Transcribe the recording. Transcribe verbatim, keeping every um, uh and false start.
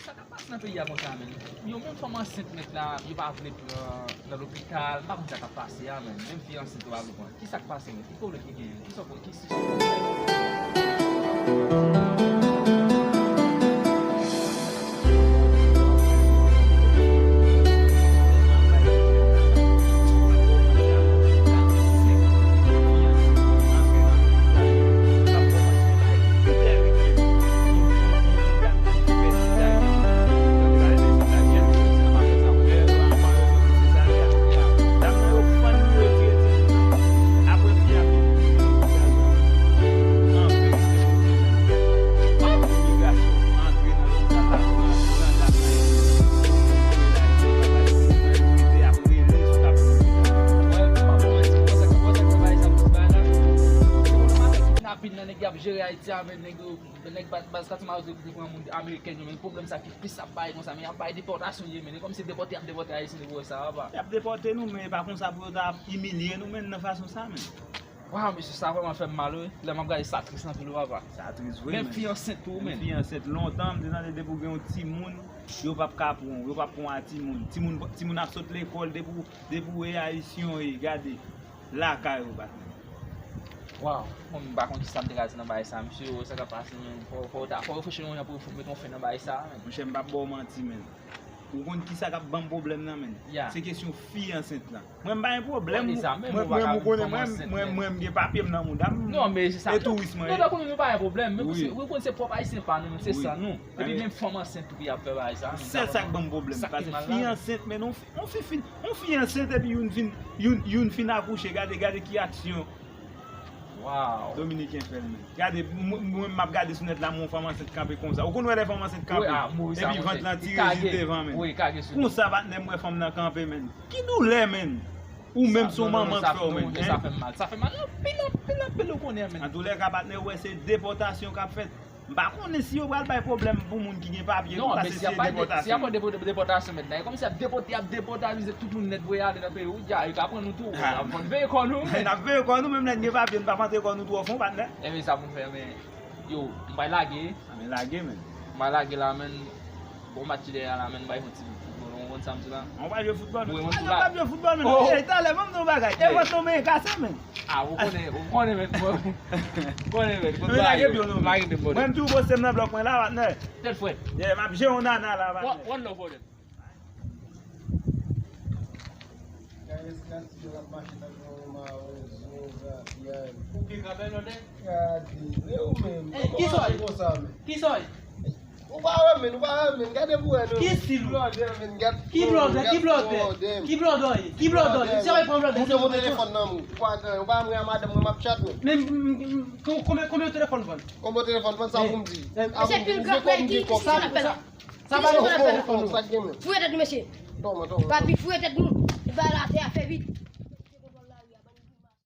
Sa k ap pase nan peyi a konsa, menn? Yo menm fanm ansent mèt la, yo pa vle pran nan lopital, m pa konn sa k ap pase a, menn. Menm fi ansent yo pa vle pran. Kisa k pase, menn? Ki pwoblèm ki genyen? Kisa w konn? Ki sisyon? Kidnapin nan nèg y ap jere Ayiti a, men nèg yo, nèg ba-, baz Katye Mawozo ki te pran moun ameriken yo, men pwoblèm sa ki plis ap bay konsa, men y ap bay depòtasyon ye, men e kòmsi depòte y ap depòte Ayisyen depi w wè sa, papa. Y ap depòte nou, men e pa konsa pou yo ta ap imilye nou, men nan fason sa, men. Waw, mesye, sa vrèman fè m mal, wi. Lè m ap gade sa tris anpil, wi, papa. Sa tris vre, men fi ansent tou, men. Fi ansent, lontan, m te tande depi w gen yon timoun, yo p ap ka pran w, yo p ap pran w a timoun. Timoun, timoun ap sot lekòl, depi w, depi w e Ayisyen w ye, gade, lakay ou, patnè. Waw, mwen, m pa konn kisa m te ka di nan bagay sa, mesye, sa k ap pase, men, fò, fò, fò reflechi yon jan pou yo met yon fen nan bagay sa, men. Monchè, m p ap ba w manti, men. Ou konn kisa k ap ban m pwoblèm nan, menn? Se kesyon fi ansent lan. Mwen, m pa gen pwoblèm. Mwen, mwen, ou konnen, mwen, mwen, mwen, m gen papye m nan mouda m. Non, men se sa. E touris mwen ye. Non, dakò, nou pa gen pwoblèm. Men ou konn se pwòp Ayisyen pa nou, menm se san nou. Epi menm fanm ansent tou ki ap fè bagay sa. Sèl sa k ban m pwoblèm. Paske fi ansent, men yon fi, yon fi fin, yon fi ansent epi youn fin, youn, youn fin akouche. Gade, gade ki aksyon. Waw. Dominiken fè l, men. Gade, mwen, mwen, m ap gade sou nèt la, m wè yon fanm ansent kanpe konsa. Ou konn wè lè fanm ansent kanpe? Epi vant lan tire jis devan, men. Konsa, patnè, m wè fanm nan kanpe, men. Ki doulè, men. Ou menm se yon manman k fè w, men. Sa fè m mal. Sa fè m mal anpil, anpil, anpil, ou konnen, men. Antoulèka, patnè, ou wè se depòtasyon k ap fèt. M pa konnen si yo pral bay pwoblèm pou moun ki gen papye tou, paske se depòtasyon. Non, men si y ap bay de-, si y ap bay depo-, depo-, depòtasyon, men, e kòmsi y ap depòte, y ap depòte, depòtaje tout moun nèt, voye ale nan peyi w, dja, yo ka pran nou tou. N ap veye kò nou, men. N ap veye kò nou, menm lè n gen papye, n p ap antre kò nou twò fon, patnè. Ebyen, sa pou n fè, men, yo, m pral lage. A, men lage, men. M pral lage la, men. Bon match ki dèyè a la, men, nou bay yon ti foutbòl, ou konprann sa m di la? Ou pral jwe foutbòl, men. Ou pral jwe foutbòl, men. Ey, talè, ban m di w yon bagay. Evans Domenech kase, men. A, ou konnen, ou konnen, men. Ou konnen, men. Men lage pye w non, men. Mwen m tou poste m nan blòk mwen la, patnè. Tèt frèt. Yeah, m ap jere yon nana la, patnè. One love, brother. Gade eskansi yo k ap mache tankou yon mawozo, grapyay. Ou ki grapyay, brother? Gade, e ou menm? Kòman w ye konsa, men? Kisa w ye? Ou pa wè m, men, ou pa wè m, men. Gade pou wè, non. Ki stil ou? Blòdè, men, gad. Ki blòdè? Ki blòdè? Ki blòdè w ye? Ki blòdè w ye? Si w pa pran blòdè, se yon telefòn nan men w. Ou pa, ou pa wè m wè a madanm mwen m ap chat, men. Men, m, m, m, kon-, konbyen, konbyen w telefòn vann? Konbyen w telefòn vann, sa pou m di? Mesye, pil grapyay, ki, ki sa n ap fè la? Sa pa nou fè telefòn nou. Sa k gen, men? Fouye tèt nou, mesye. Papi, fouye tèt nou. Ba la, fè, fè vit.